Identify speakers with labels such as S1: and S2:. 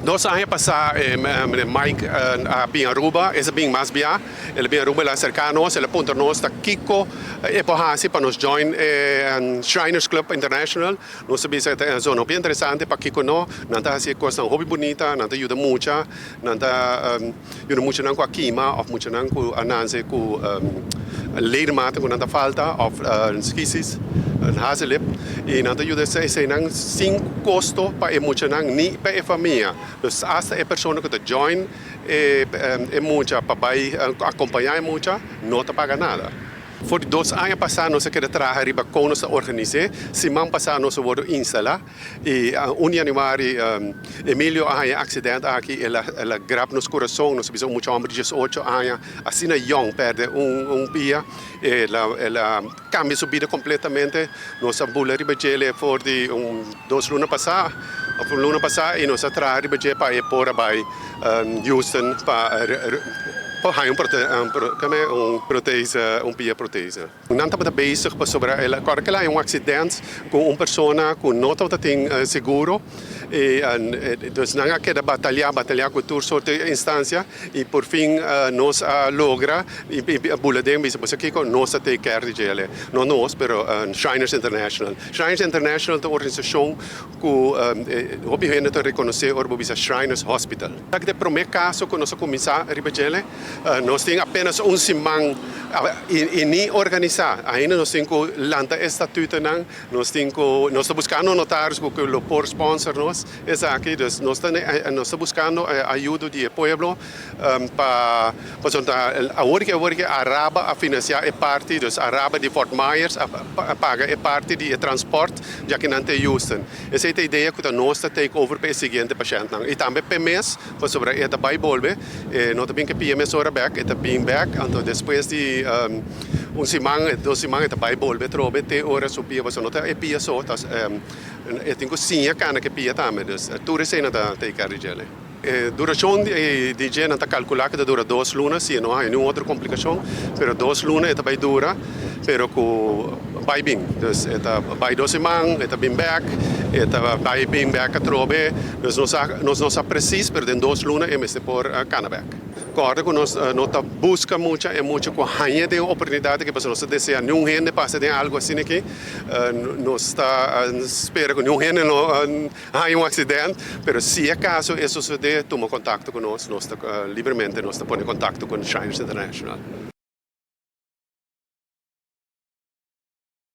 S1: 2 aña pasá Mike a bin Aruba, e sa bin mas bia, el a bin Aruba, el a aserká nos, el a puntra nos ta kiko e por hasi pa nos join Shriners Club International. Nos a bisa e zona hopi interesante, pakiko no, nan ta hasi kosnan hopi bunita, nan ta yuda mucha, nan ta yuda muchanan ku a kima òf muchanan ku a nase ku ledematen ku nan ta falta òf schisis, hazelip, i nan ta yuda eseinan sin kosto pa e muchanan ni pa e famia. Dus asta e persona ku ta join e mucha pa bai akompañá e mucha no ta paga nada. For di 2 aña pasá nos a keda traha riba kon nos a organis'é. Siman pasá nos a wòrdu instalá i 1 yanüari Emilio a haña aksidente aki, el a grab nos kurason, nos a bisa un mucha hòmber di 18 aña, asina yòn, pèrdè un pia, el a kambia su bida kompletamente. Nos a bula riba djele for di un 2 luna pasá òf un luna pasá i nos a traha riba dje pa e por a bai Houston pa haña un protese, un pia protese. Nan tabata bezig pasobra el a kòrda ku el a haña un aksident ku un persona ku no tabatin seguro i dus nan a keda bataliá, bataliá ku tur sorto di instansia i por fin nos a logra i a bula den bisa bo sa kiko, nos ta take care di djele. No nos, pero Shriners International. Shriners International ta un organisashon ku hopi hende ta rekonosé ora bo bisa Shriners Hospital. Esaki ta e promé kaso ku nos a kuminsá riba djele. Nos tin apenas un siman i ni organisá. Ainda nos tin ku lanta e statutonan, nos ta buskando notarios ku lo por sponsor nos esaki. Dus nos ta buskando ayudo di e pueblo pa pasobra awor ku Araba a finansiá e parti, dus Araba di Fort Myers a paga e parti di e transport ya ku nan te Houston. Esei ta e idea ku ta nos ta take over pa e siguiente pashèntnan. I tambe p'e mes, pasobra e ta bai bolbe, no ta bin ku pia mesora bèk, e ta bin bèk, anto despues di un siman, 2 siman e ta bai bolbe trobe te ora su pia, pasobra no ta e pia so, ta e tin ku siña kana ku e pia tambe, dus tur esei nan ta take care di djele. E durashon di dje nan ta kalkulá ku ta dura 2 luna, si no hay ningun otro komplikashon, pero 2 luna e ta bai dura, pero ku bai bin. Dus e ta bai 2 siman, e ta bin bèk, e ta bai bin bèk atrobe, dus nos no sa presis, pero den 2 luna e mester por kana bèk. Kòrda ku nos no ta buska mucha e mucha ku haña den oportunidat aki, pasobra nos ta deseá niun hende pasa den algu asina aki. Nos ta spera ku niun hende no haña un aksident, pero si akaso e sosodé, tuma kontakto ku nos, nos ta libremente nos ta pone kontakto ku Shriners International.